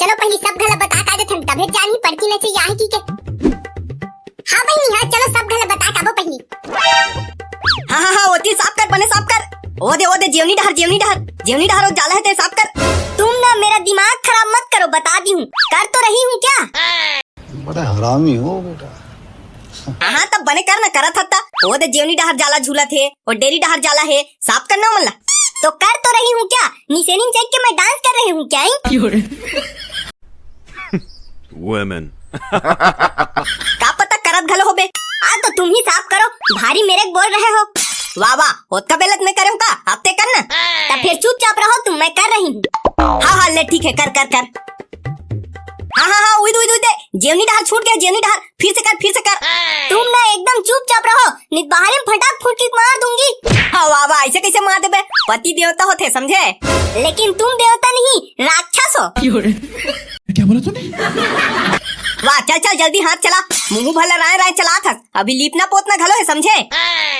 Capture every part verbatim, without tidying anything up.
चलो पहिली सब घला बता का देथन, तभे जानी पड़की नचइया हे कि के। हाँ बहिनी, हाँ, चलो सब घला बता काबो पहिली। हाँ, हाँ, हाँ, ओती साफ कर, बने साफ कर। ओ दे, ओ दे, जेवनी डहर, जेवनी डहर, जेवनी डहर, ओ जाला हे ते साफ कर। तुम ना मेरा दिमाग खराब मत करो, बता दी हूँ। कर तो रही हूँ क्या? बड़ा हरामी हो बेटा। हाँ, हाँ, तब बने कर ना, करत हत्ता। ओ दे जेवनी डहर जाला झूलत हे, ओ डेरी डहर जाला हे, साफ करना मन ला। तो कर तो रही हूँ क्या? निसेनी चेक के मैं डांस कर रही हूँ क्या, हैं? Women। का पता करत घलो होबे। आ तो तुम ही साफ करो, भारी मेरे को बोल रहे हो। वाह, वाह, ओतका बेलत मैं करे हूँ का? अब ते कर ना। तब फिर चुपचाप रहो तुम, मैं कर रही हूँ। हाँ, हाँ, ले ठीक है, कर, कर, कर। हाँ, हाँ, हाँ, उई दे, उई दे, उई दे। जेवनी डहर छूट गया, जेवनी डहर। फिर से कर, फिर से कर। तुम ना एकदम चुपचाप रहो, नहीं बाहर में फटाक फुटकी मार दूंगी। हाँ, वाह, वाह, ऐसे कैसे मार देबे? पति देवता होते, समझे? लेकिन तुम देवता नहीं, राक्षस हो। क्या बोला तूने? वाह, चल, चल, जल्दी हाथ चला। मुंह भला राय राय चला था। अभी लीपना पोतना घलो है, समझे?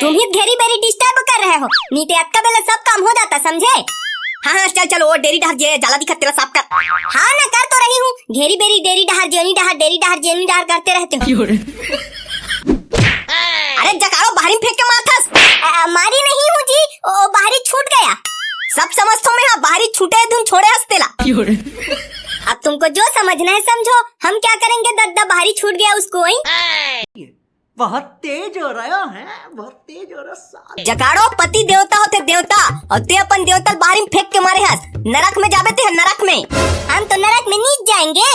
तुम ही घेरी बेरी डिस्टर्ब कर रहे हो, नी ते अतका बेला सब काम हो जाता, समझे? हाँ, हाँ, चल, चल, ओ डेरी डहर जे जाला दिखत तेला साफ कर। हाँ ना, कर तो रही हूँ। घेरी बेरी डेरी डहर, जेवनी डहर, डेरी डहर, जेवनी डहर करते रहते हो। अरे जकाड़ो, बाहरी में फेंक के मारथस। अ, मारी नहीं हूँ जी, ओ बाहरी छूट गया। सब समझथो मैं, हाँ, बाहरी छूटे धुन छोड़े हस तेला। अब तुमको जो समझना है समझो, हम क्या करेंगे दद्दा, बाहरी छूट गया उसको, हैं? बहुत तेज हो रहा है, बहुत तेज हो रहा है साले। जगाड़ो, पति देवता होते देवता, और ते अपन देवता ल बाहरी में फेंक के मारे हस। नरक में जाबे ते ह, नरक में। हम तो नरक में नहीं जाएंगे।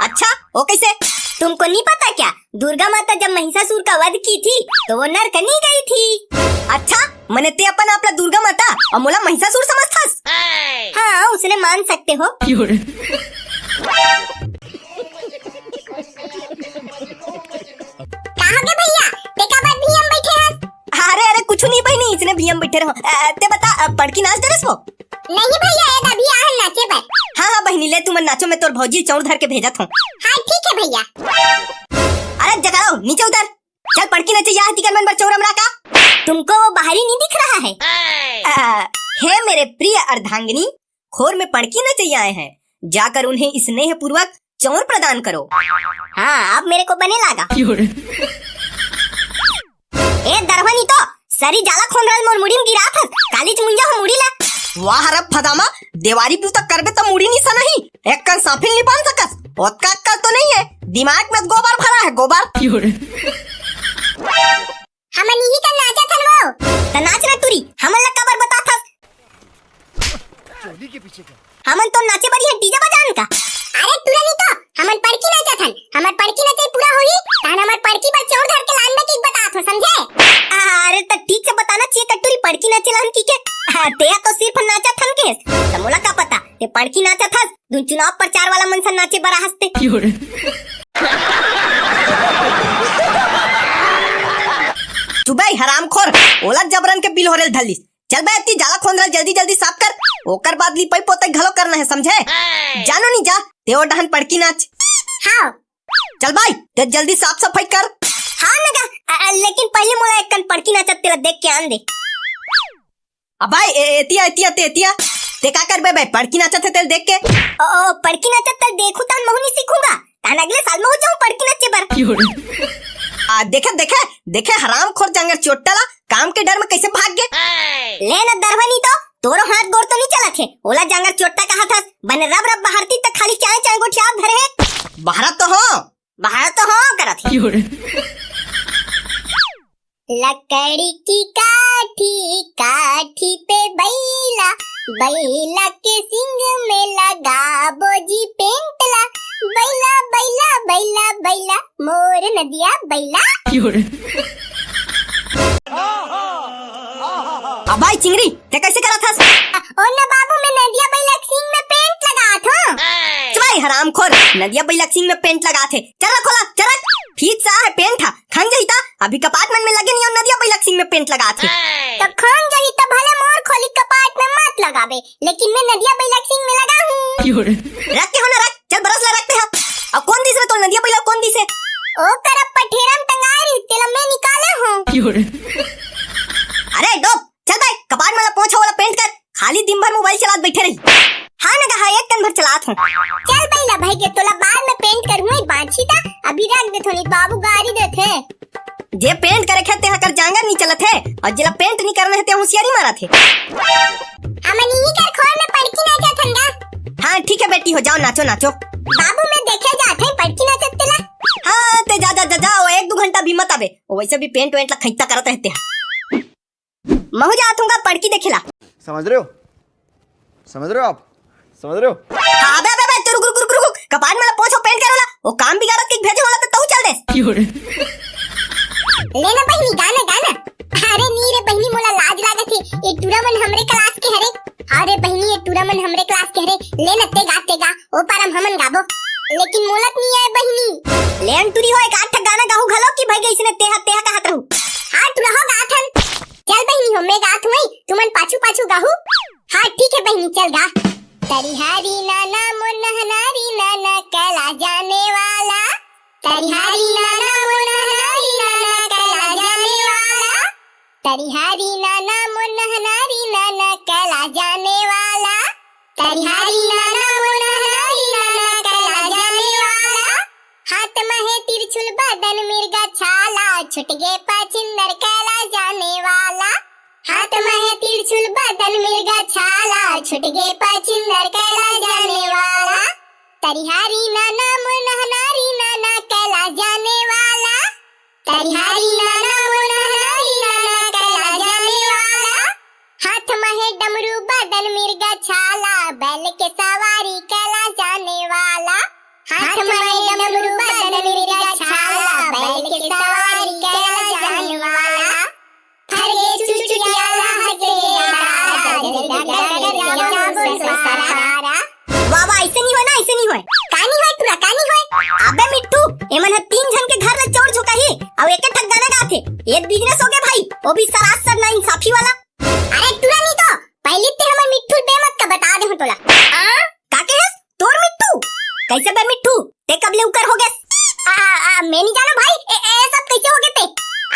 अच्छा, वो कैसे? तुमको नहीं पता क्या, दुर्गा माता जब महिषासुर का वध की थी तो वो नरक नहीं गई थी। अच्छा, मने ते अपन आप ला दुर्गा माता और मोला महिषासुर समझथस? हाँ, उसने मान सकते हो। कहाँ के भैया? ते काबर भीम बैठे हस? अरे, अरे, कुछ नहीं बहिनी, इसने भीम बैठे रहो। अ, ते बता, अ, पड़की नाच डरेस वो? नहीं भैया, ये अभी आहन नाचे बर। हाँ, हाँ बहिनी, ले तुमन नाचो, मैं तोर भौजी चौर धर के भेजत हूँ। हाँ, ठीक है भैया। अरे जगाड़ो, नीचे उतर। चल पड़की नचइया हे, तिकर मन बर चौर अमरा का। तुमको वो बाहरी नहीं दिख रहा है? अ, हे मेरे प्रिय अर्धांगिनी, खोर में पड़की नचइया आए हैं, जाकर उन्हें स्नेहपूर्वक चौर प्रदान करो। हाँ, अब मेरे को बने लागा। ए दरहनी तो सरी जाला खोंदरल मोर मुड़ी में गिरात हस, कालीच मुंजा हो मुड़ी ला। वाह रे फदामा, देवारी बुता करबे त मुड़ी निसा नहीं, एक कन साफिल नहीं बांध सकस। ओतका अक्कल तो नहीं है, दिमाग में गोबर भरा है, गोबर। हमन इही कन नाचत हन वो। त नाच ना टुरी, हमन ला काबर बतात हस? हमन तो नाचे बर ये डीजे बजान का। अरे टुरा नहीं तो, हमन पड़की नाचत हन। हमर पड़की नाचे पूरा होही, तहन हमर पड़की बर चौर धर के लानबे की बतात हो, समझे? अरे त ठीक से बताना चाहिए कटुरी, पड़की नाचे लान की के। हाँ, ते तो सिर्फ नाचत हन के, त मोला का पता, ते पड़की नाचत हस, धुन चुनाव प्रचार वाला मन सन नाचे बर हंसते। चुबे हरामखोर, ओला जबरन के बिल होरेल धलिस। चल बे, अति जाला खोंदरा जल्दी जल्दी साफ कर, ओकर बाद लिपाई पोताई घलो करना है, समझे? जानो नहीं जा, ते ओ डहन पड़की नाच। हाँ। चल भाई, ते जल्दी साफ सफाई कर। हाँ नगा, अ, अ, लेकिन पहले मोला एक कन पड़की नाचत तेला देख के आन दे। अबाई, ए-, एतिया, एतिया, ते एतिया। ते का करबे बे, पड़की नाचत हे तेल देख के? ओ, ओ, पड़की नाचत तेल देखू तहन महू नहीं सीखूंगा। तहन अगले साल महू जाऊं पड़की नाचे बर। आ, देखे, देखे, देखे, हरामखोर जांगर चोट्टा ला, काम के डर में कैसे भाग गे। ले ना दरहनी तो, तोरो हाथ गोड़ तो नहीं चलत हे। ओला जांगर चोट्टा कहा था, बने रब रब बहारती त खाली चाय चाय गोठिया धरे हे। बहारत तो हो। बहारत तो हो करत हे। लकड़ी की काठी, काठी पे बैला, बैला के सिंग में लगाबो जी पेंट ला। बैला, बैला, बैला, बैला, मोर नदिया बैला। अबाई चिंगरी, ते कैसे करत हस? ओ ना बाबू, मैं नदिया बैला के सिंग में पेंट लगात हूँ। चुबाई हरामखोर, नदिया बैला के सिंग में पेंट लगात हे। चल रख ओला, चल रख। फीत सा है पेंट हा, खंग जही ता, अभी कपाट मन में लगे नहीं हो, नदिया बैला के सिंग में पेंट लगात हे। तो खंग जही तो भले मोर खोली कपाट में मत लगाबे, लेकिन मैं नदिया बैला के सिंग में लगा हूँ। रख के हो ना रख, चल बरस ला रख पे हा। अब कौन दिस रे तोर नदिया बैला कौन दिस हे? ओ करब पठेरा में टंगाए रही, तेला मैं निकाले हूँ। अरे डोप, चल बे, कपाट मन ला पोंछ ओला पेंट कर, खाली दिन भर मोबाइल चलात बैठे रही। हाँ न गा, हाँ, एक कन भर चलात हूँ। चल बइला भाई के तोला बाद में paint करहूँ, बांची ता अभी रख देथों, नहीं बाबू गारी देथे। जे paint करे खे तेहा कर जांगर नहीं चलत हे, अउ जेला paint नहीं करना हे ते होशियारी मारत हे। हमन इही कर खोर में पड़की नाचत हन गा। हाँ ठीक है बेटी हो, जाओ नाचो नाचो। बाबू मैं देखे जात हे पड़की नाचत तेला। हाँ ते जा जा जा जा, ओ एक दू घंटा भी मत आबे, ओ वैसे भी paint वेंट ला खैता करत हे ते। महू जात हूँ गा पड़की देखे ला। समझ रहे हो? समझ रहे हो आप? समझ रहे हो? हाँ, अबे, अबे, अबे, तू रुक, रुक, रुक, रुक, रुक। कपाट में ला पोंछो, paint करो ला। वो काम बिगाड़त के भेजे होला तो तू चल दे। ले ना बहिनी, गाना, गाना। अरे नी रे बहिनी, मोला लाज लागत हे। ये टूरा मन हमरे class के हरे। अरे बहिनी, ये टूरा मन हमरे class के हरे। ले ना ते गा, ते गा। ओ पारम हमन गाबो। लेकिन मोला त नी आए बहिनी। ले न टूरी हो, एक आध ठक गाना गाहू घलो कि भाई गइसने तेहा, तेहा कहत रहू। हाँ, टूरा हो गाथन। चल बहिनी हो, मैं गात हूँ, तुमन पाछू पाछू गाहू। हाँ, ठीक है बहिनी, चल गा। तरिहारी नाना मोर नहनारी नाना कैला जाने वाला। तरिहारी नाना मोर नहनारी नाना कैला जाने वाला। तरिहारी नाना मोर नहनारी नाना कैला जाने वाला। तरिहारी नाना मोर नहनारी नाना कैला जाने वाला। हाथ में हे तिरछुल बदन मिर्गा छाला, छुट गे पाछिंदर कैला जाने वाला। हाथ में हे तिरछुल बदन मिर्गा छाला, छुट गे पाछिंदर कैला जाने वाला। तरिहारी नाना मोर नहनारी नाना कैला जाने वाला। तरिहारी नाना मोर नहनारी नाना कैला जाने वाला। हाथ में हे डमरू बदन मिर्गा छाला, बैल के सवारी कैला जाने वाला। हाथ में हे डमरू बदन मिर्गा छाला, बैल के सवारी कैला जाने वाला। फरगे चुचुटिया लहके डारा, जल्दी बिदा कर दे जाबो ससुरारा। वाह, वाह, ऐसे नहीं होय ना, ऐसे नहीं होय। का नहीं होय टूरा, का नहीं होय? अबे मिट्ठू, एमन ह तीन झन के घर ले चोर झोंकाही, अउ एक ठक गाना गाथे। ये business हो गे भाई, वो भी सरासर ना इंसाफी वाला। अरे टूरा नहीं तो, पहली ते हमर मिट्ठू बे मत का बता दे हूँ तोला। आ? का के हस? तोर मिट्ठू? कैसे बे मिट्ठू? ते कब ले उकर हो गेस? आ, आ, आ, मैं नहीं जाना भाई, ए, ए, सब कैसे हो गए ते?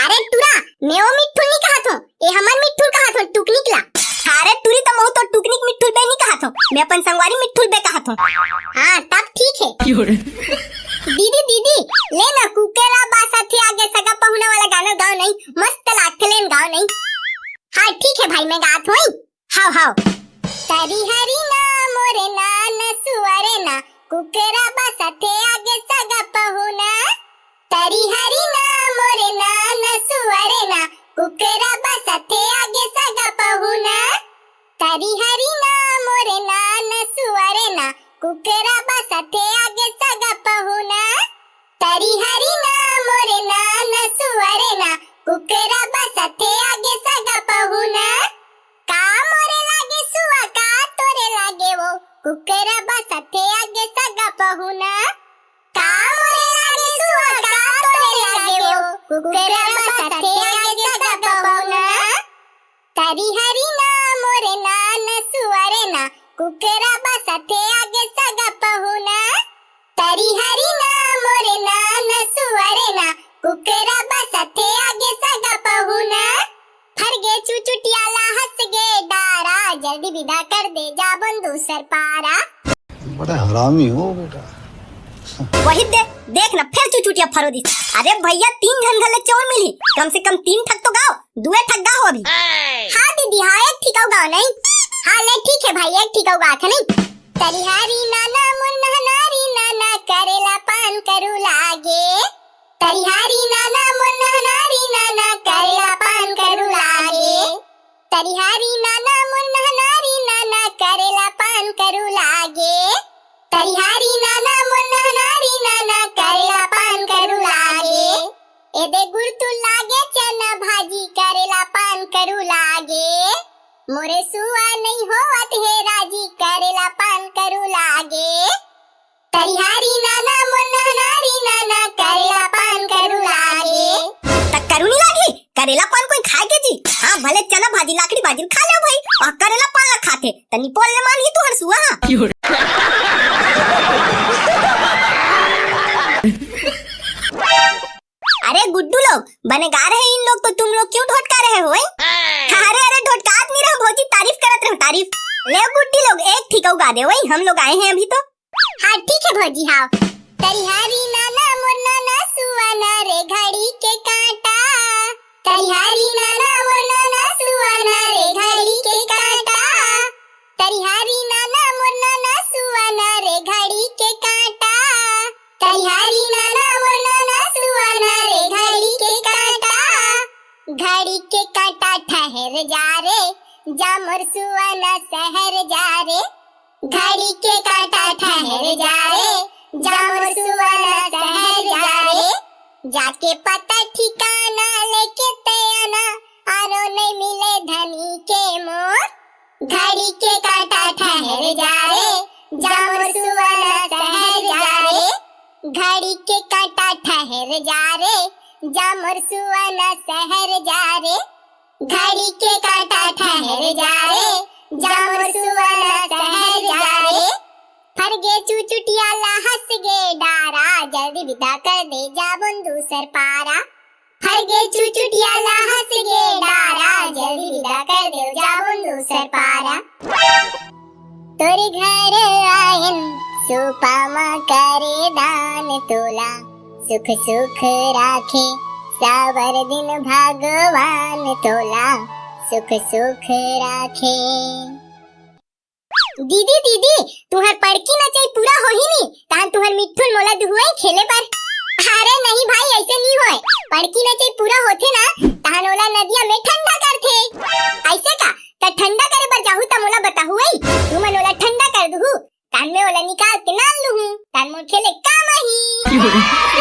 अरे टूरा, मैं वो मिट्ठू नहीं कहा थो, ए हमर मिट्ठू कहा थो, टुकनिक ला। अरे टूरी तो महू तो टुकनिक मिट्ठू बे नहीं कहा थो, मैं अपन संगवारी मिट्ठू बे कहा थो। हाँ, तब ठीक है। दीदी, दीदी, ले ना कुकरा बासा थे आगे सगा पहुना वाला गाना गाओ नहीं, मस्त लागथे, लेन गाओ नहीं। हाँ, ठीक है भाई, मैं गात हूँ। हाव, हाव। तरिहारी ना मोरे ना न सुअरे ना, कुकरा बसथे आगे सगा पहुना। तरिहारी ना मोरे ना न सुअरे ना, कुकरा बसथे आगे सगा पहुना। तरिहारी ना मोरे ना न सुअरे ना, कुकरा बसथे आगे सगा पहुना। तरिहारी ना मोरे ना न सुअरे ना, कुकरा बसथे आगे सगा पहुना। का मोरे लागे सुआ का तोरे लागे वो, कुकरा बसथे आगे सगा पहुना। का मोरे लागे सुआ का तोरे लागे वो, कुकरा बसथे आगे सगा पहुना। तरिहारी ना मोरे ना न सुअरे ना, कुकरा बसथे आगे सगा पहुना। तरिहारी ना मोरे ना न सुअरे ना, कुकरा बसथे आगे सगा पहुना। फरगे चुचुटिया ला हंस गे डारा, जल्दी बिदा कर दे जाबोन दूसर पारा। बड़ा हरामी हो बेटा। वही दे, देख ना, फिर चुचुटिया फरो दिस। अरे भैया, तीन झन घर ले चोर मिली, कम से कम तीन ठक तो गाओ, दुए ठक गाओ अभी। हाँ दीदी, हाँ, एक ठिकाऊ गाओ नहीं। हाँ ले, ठीक है भाई, एक ठिकाऊ गाओ थे नहीं। तरिहारी नाना मुन्ना नारी नाना करेला पान करू लागे। तरिहारी नाना मुन्ना नारी नाना करेला पान करू लागे। तरिहारी नाना मुन्ना नारी नाना करेला पान करू लागे। तरिहारी नाना मुन्ना नारी नाना करेला पान करू लागे। एदे गुरतुल लागे चना भाजी करेला पान करू लागे। मोरे सुआ नहीं होवत हे राजी करेला पान करू लागे। तरिहारी नाना मुन्ना नारी नाना करेला पान करू लागे। त करू नहीं लागी? करेला पान कोई खाए के जी? हाँ, भले चना भाजी, लाकड़ी भाजी खा ले भाई, अउ करेला पान ला खाथे, त निपोल ले मान ही तुहर सुआ। अरे गुड्डू लोग, बने गा रहे इन लोग, तो तुम लोग क्यों ढोटका रहे हो, ए? अरे, अरे, ढोटकात नहीं रहो भौजी, तारीफ करत रहो, तारीफ। ले गुड्डी लोग, एक ठिका गा दे वही, हम लोग आए हैं अभी तो। हाँ ठीक है भौजी। हाँ। तरिहारी नाना मोर नाना सुआना रे घड़ी के कांटा। तरिहारी नाना मोर नाना सुआना रे घड़ी के कांटा। तरिहारी नाना मोर नाना सुआना रे घड़ी के कांटा। तरिहारी नाना मोर नाना सुआना रे घड़ी के कांटा। घड़ी के कांटा ठहर जा रे, जा मोर सुआना शहर जा रे। घड़ी के कांटा ठहर जा रे, जा मोर सुआना शहर जा रे। जाके पता ठिकाना लेके तैयाना, आरो नहीं मिले धनी के मोर। घड़ी के कांटा ठहर जा रे, जा मोर सुआना शहर जा रे। घड़ी के कांटा ठहर जा रे, जा मोर सुआना शहर जा रे। घड़ी के कांटा ठहर जा रे, जा मोर सुआना शहर जा रे। फरगे चुचुटिया ला हंस गे डारा, जल्दी विदा कर दे जाबोन दूसर पारा। फरगे चुचुटिया ला हंस गे डारा, जल्दी विदा कर दे जाबोन दूसर पारा। तोरे घर आयन सुपा मा करे दान तोला, सुख सुख राखे सावर दिन भगवान तोला, सुख सुख राखे। दीदी, दीदी, तुहर पड़की नचई पूरा होही नी, तहन तुहर मिठुन मोला दुहुआई खेले बर। अरे नहीं भाई, ऐसे नहीं होय। पड़की नचई पूरा होथे ना, तहन ओला नदिया में ठंडा करथे। ऐसे का? त ठंडा करे बर जाहू त मोला बताहू आई, तुमन ओला ठंडा कर दुहू, तहन मैं ओला निकाल के नान लुहू, तहन मोर खेले काम आही।